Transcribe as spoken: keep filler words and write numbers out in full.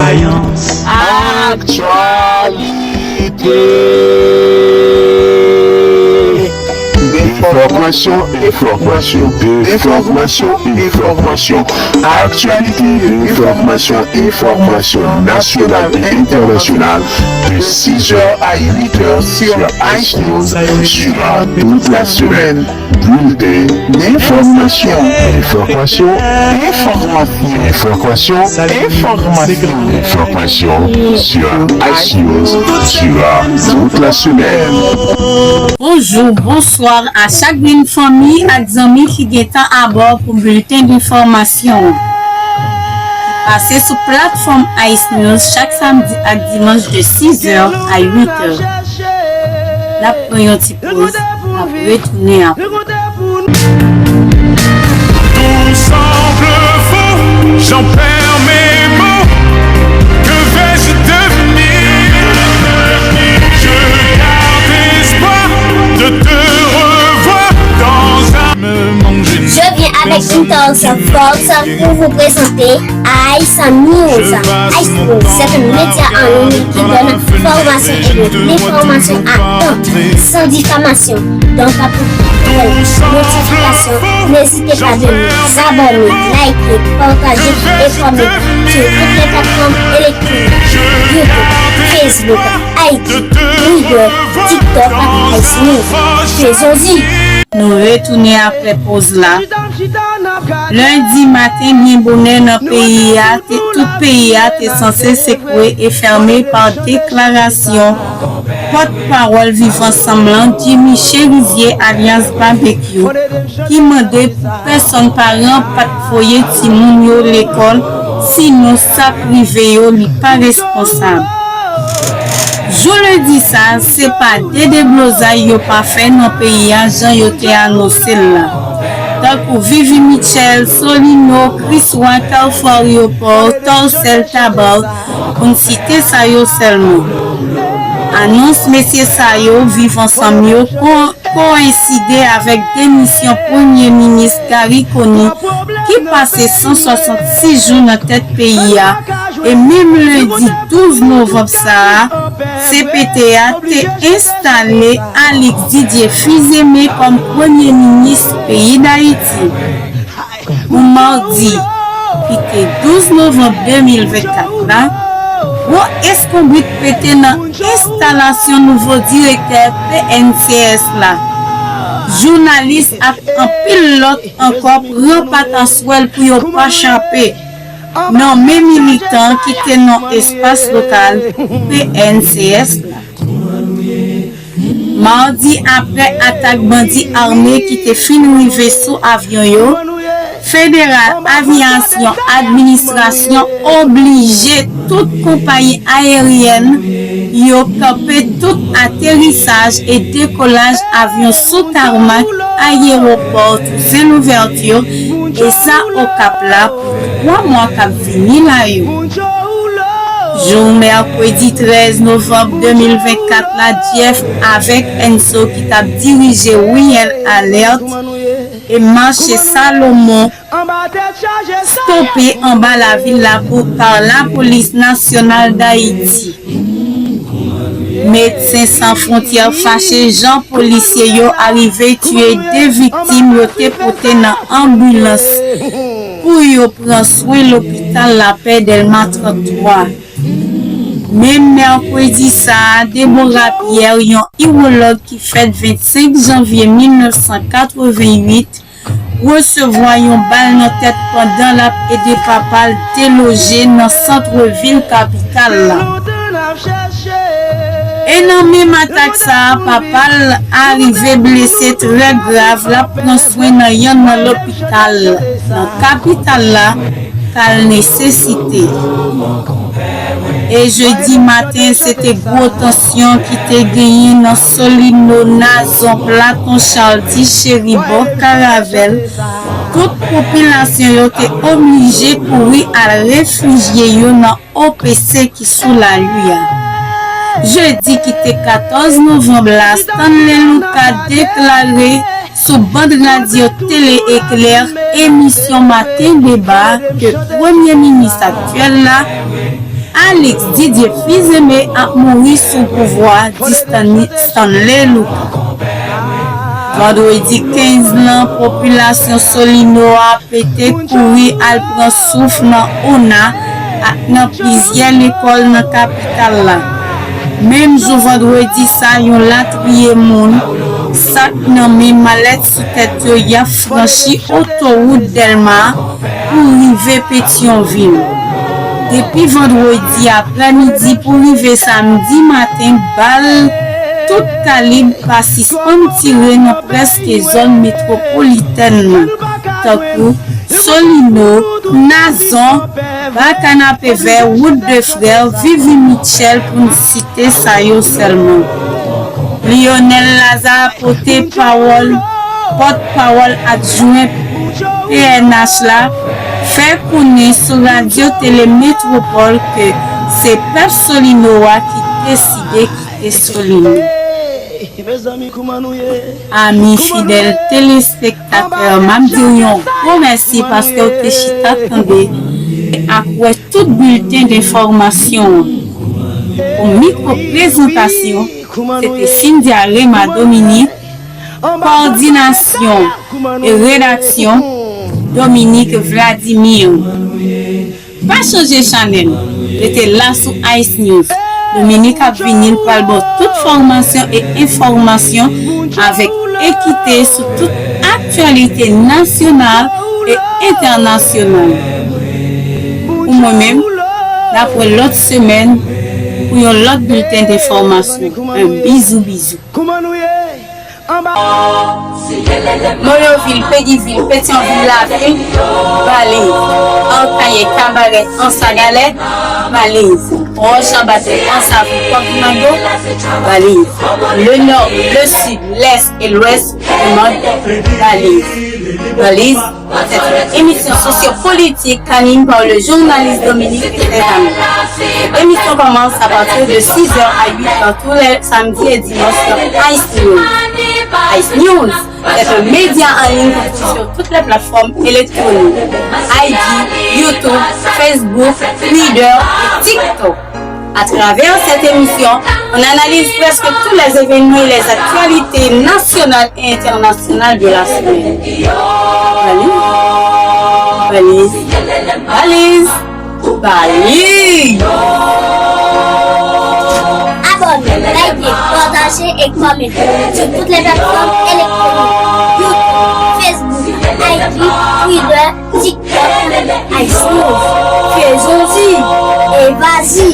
Aktyalite. Enfòmasyon, enfòmasyon, enfòmasyon, enfòmasyon. Aktyalite, enfòmasyon, enfòmasyon nasyonal e entènasyonal de six heures à huit heures sur Ice News durant toute la semaine. Bulletin d'information. Information. Information. Information. Information. Information sur Ice News durant toute la semaine. Bonjou, bonswa a chak grenn fanmi ak zanmi ki gentan abò pou bilten enfòmasyon an. Pase sou platfòm Ice News chak samdi ak dimanch de six heures à huit heures. N ap pran yon ti poz, n ap retounen apre. Tout semble faux, j'en perds mes mots. Que vais-je devenir? Je garde espoir de te revoir dans un monde. Je viens avec une torse forte pour vous présenter Ice News. Ice News, c'est un média en ligne qui donne formation et de l'information à temps, sans diffamation. Donc, pour notification, n'hésitez pas de nous abonner, liker, partager et commenter sur toutes les plateformes électroniques, YouTube, Facebook, I G, Twitter, TikTok ak Ice News. Faisons-y! Nou retounen apre poz la. Lendi maten byen bonè nan peyi a, te, tout peyi a te sanse sekwe e fèmen pa deklarasyon pòtpawòl Viv Ansanm lan, Jimmy Chérizier alyas Babekyou, ki mande pou pèsonn paran pa t voye timoun yo lekòl, sinon sa k rive yo li pa responsab. Jou lendi sa, se pa de deblozay yo pa fè nan peyi a jan yo te anonse l la. Tankou Vivi Mitchell, Solino, Kriswa, Carrefour Aéroport, Torcel, Tabarre, pou n site sa yo sèlman. Anons mesye sa yo, Viv Ansanm yo, ko- koyenside avèk demisyon Premye Minis Garry Conille, ki pase san swasannsis jou nan tèt peyi a, e menm lendi douz novanm sa a, C P T a te enstale Alix Didier Fils-Aimé kòm Premye Minis peyi Dayiti. Pou madi, ki te douz novanm de mil vennkat la, gwo eskonbrit pete nan enstalasyon nouvo direktè P N C S la. Jounalis ak anpil lòt ankò pran pataswèl pou yo pa chape nan men militan ki te nan espas lokal P N C S la. Madi, apre atak bandi ame ki te fin rive sou avyon yo, Federal Aviasyon Administrasyon oblije tout konpayi ayeryèn yo kanpe tout aterisaj e dekolaj avyon sou tarmak ayewopò Toussaint Louverture, e sa Okap la pou twa mwa k ap vini la yo. Jou mèkredi trèz novanm de mil vennkat la, Jeff avèk Enzo ki t ap dirije Royal Alert e mache Salomon stope anba lavil la pou, pa Lapolis Nasyonal Dayiti. Medsen San Fwontyè fache jan polisye yo arive tiye de viktim yo te pote nan anbilans pou yo pran swen lopital Lapè Dèlma tranntwa. Menm mèkredi sa a, Deborah Pierre, yon iwològ ki fèt vennsenk janvye mil nèf san katreventuit, resevwa yon bal nan tèt pandan l ap ede papa l deloje nan sant vil kapital la. E nan menm atak sa a, papa l arive blese trè grav, l ap pran swen nan yonn nan lopital nan kapital la k al nesesite. E jedi maten, se te gwo tansyon ki te genyen nan Solino, Nazon, Platon, Chalti, Cheribò, Karavèl. Tout popilasyon yo te oblije kouri al refijye yo nan O P C ki sou Lali a. Jedi ki te katòz novanm la, Stanley Lucas deklare sou band radyo Tele Eklè, emisyon Maten Deba, ke premye minis aktyèl la, Alix Didier Fils-Aimé ap mouri sou pouvwa, di Stanley Louko. Vandredi kenz lan, popilasyon Solino a pete kouri al pran souf nan ona ak nan plizyè lekòl nan kapital la. Menm jou vandredi sa, yon latriye moun, sak nan men, malèt sou tèt yo, y ap franchi otowout Dèlma pou rive Petyonvil. Depi vandredi aprèmidi pou rive samdi maten, bal tout kalib pa sispann tire nan prèske zòn metwopolitèn nan, tankou Solino, Nazon, Ba Kanapevè, Wout de Frè, Vivi Mitchell, pou n site sa yo sèlman. Lionel Lazarre, pote pawòl, pòtpawòl adjwen P N H la, fè konnen sou Radyo Tele Metwopòl ke se pèp Solino a ki deside kite Solino. Ami fidèl telespektatè, m ap di w yon gwo mèsi paske w te chita tande ak wè tout bilten enfòmasyon an. Pou mikwo prezantasyon, se te Cynthia Rema Dominique, kowòdinasyon e redaksyon, Dominique Vladimir. Pa chanje chanèl, rete la sou Ice News. Dominique ap vini, l pral ba w tout fòmasyon e enfòmasyon avèk ekite sou tout aktyalite nasyonal e entènasyonal. Pou mwen menm, n ap wè lòt semèn pou yon lòt bilten enfòmasyon. Un bizou, bizou. Noyovil, Pedivil, Petyonvil, Lavil, Baliz. Akayè, Kabarè, Ansa, Galè, Baliz. Wòch Anba, Tèt Ansa, Pòt Mango, Baliz. Le Nord, le Sud, l'Est et l'Ouest, Lemòt, Baliz. Baliz, c'est une émission sociopolitique animée par le journaliste Dominique Fernand. Cette émission commence à partir de six heures à huit heures tous les samedis et dimanches sur Ice News. Ice News, c'est un média en ligne qu'on trouve sur toutes les plateformes électroniques. I G, YouTube, Facebook, Twitter et TikTok. À travers cette émission, on analyse presque tous les événements et les actualités nationales et internationales de la semaine. Baliz, baliz, baliz, baliz. Abòne, like, pataje e kòmante sou tout lè platfòm elektwonik, YouTube, Facebook, I G, Twitter, TikTok, Ice News. Fè zanmi e vazi.